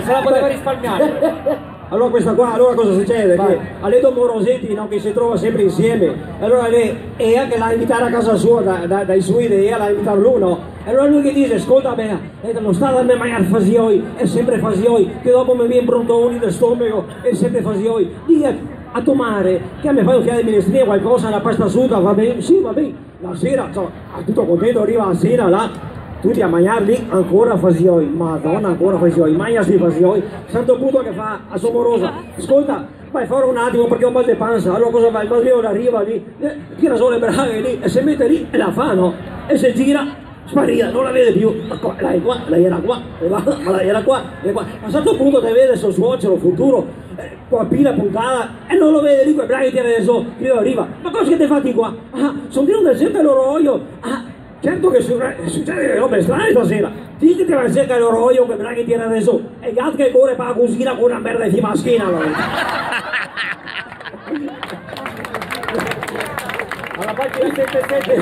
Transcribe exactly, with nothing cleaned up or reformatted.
Se la poteva risparmiare. Alora questa qua, alora cosa sucede? Che a le do moroseti, no, che se trova sempre insieme, e alora le, e anche la invitava a casa sua da, da, dai suoi, e la invitava lui, no? E alora lui che dixe: "Scolta, bea, eh, no sta darme magnar fasioi, xe sempre fasioi, che dopo me vien brontołi de stomego, xe sempre fasioi. Dighe a, a to mare che me fa un fià de minestrina, qualcosa, na pasta suta, va ben?" "Sì, va ben." La sera, insoma, tuto contento, riva a sena là, tuti a magnar lì, ancora fasioi, Madona, ancora fasioi, magna sti fasioi. A un certo punto che fa a so morosa: "Scolta, vai fora un atimo parché go mal de pansa." Alora cosa fa? El Madrio la riva lì, eh, tira su le braghe lì e se mete lì e la fa, no? E se gira, sparida, no la vede più. Ma co-, la xe qua, la iera qua, e va, ma la iera qua, e qua. A un certo punto te vede so suocero futuro, eh, co la pila puntada, e no lo vede lì co le braghe tirade su, che riva. "Ma cosa che te fa ti qua?" "Ah, son vegnù a sercar l'orołojo." "Ah, certo che su-, eh, sucede dele robe strane stasera. Ti che te va a sercar l'orołojo co le braghe tirade su, e i altri che core par la cusina co na merda de fima a schena, alora." Alla pagina sette sette.